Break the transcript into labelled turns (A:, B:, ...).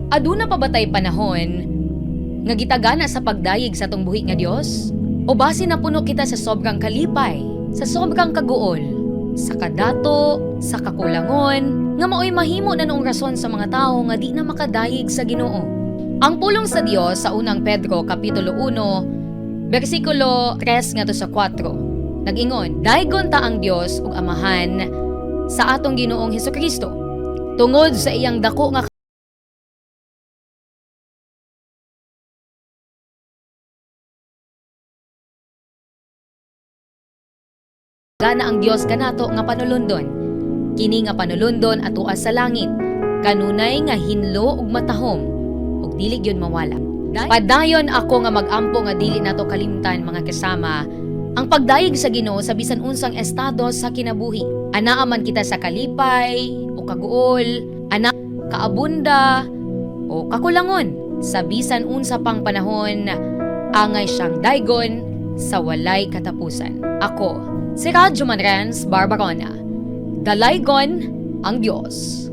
A: Aduna pa ba tay panahon nga gitagana sa pagdayeg sa atong buhi nga Dios? O base napuno kita sa sobrang kalipay, sa sobrang kaguol, sa kadato, sa kakulangon, nga maoy mahimo na noong rason sa mga tawo nga di na makadayeg sa Ginoo. Ang pulong sa Dios sa Unang Pedro kapitulo 1 bersikulo 3 ngadto sa 4 nag-ingon, "Daygon ta ang Dios ug Amahan sa atong Ginoong Hesukristo tungod sa iyang dako nga gana ang Dios kanato nga panulundon. Kini nga panulundon atoa sa langit, kanunay nga hinlo ug matahom ug dili gyud mawala." Padayon ako nga mag-ampo nga dili nato kalimtan, mga kasama, ang pagdayeg sa Ginoo sa bisan unsang estado sa kinabuhi. Anaa man kita sa kalipay o kaguol, ana kaabunda o kakulangon, sa bisan unsa pang panahon, angay siyang daygon sa walay katapusan. Ako, si Radyo Manrens Barbarona. Dalaygon ang Dios.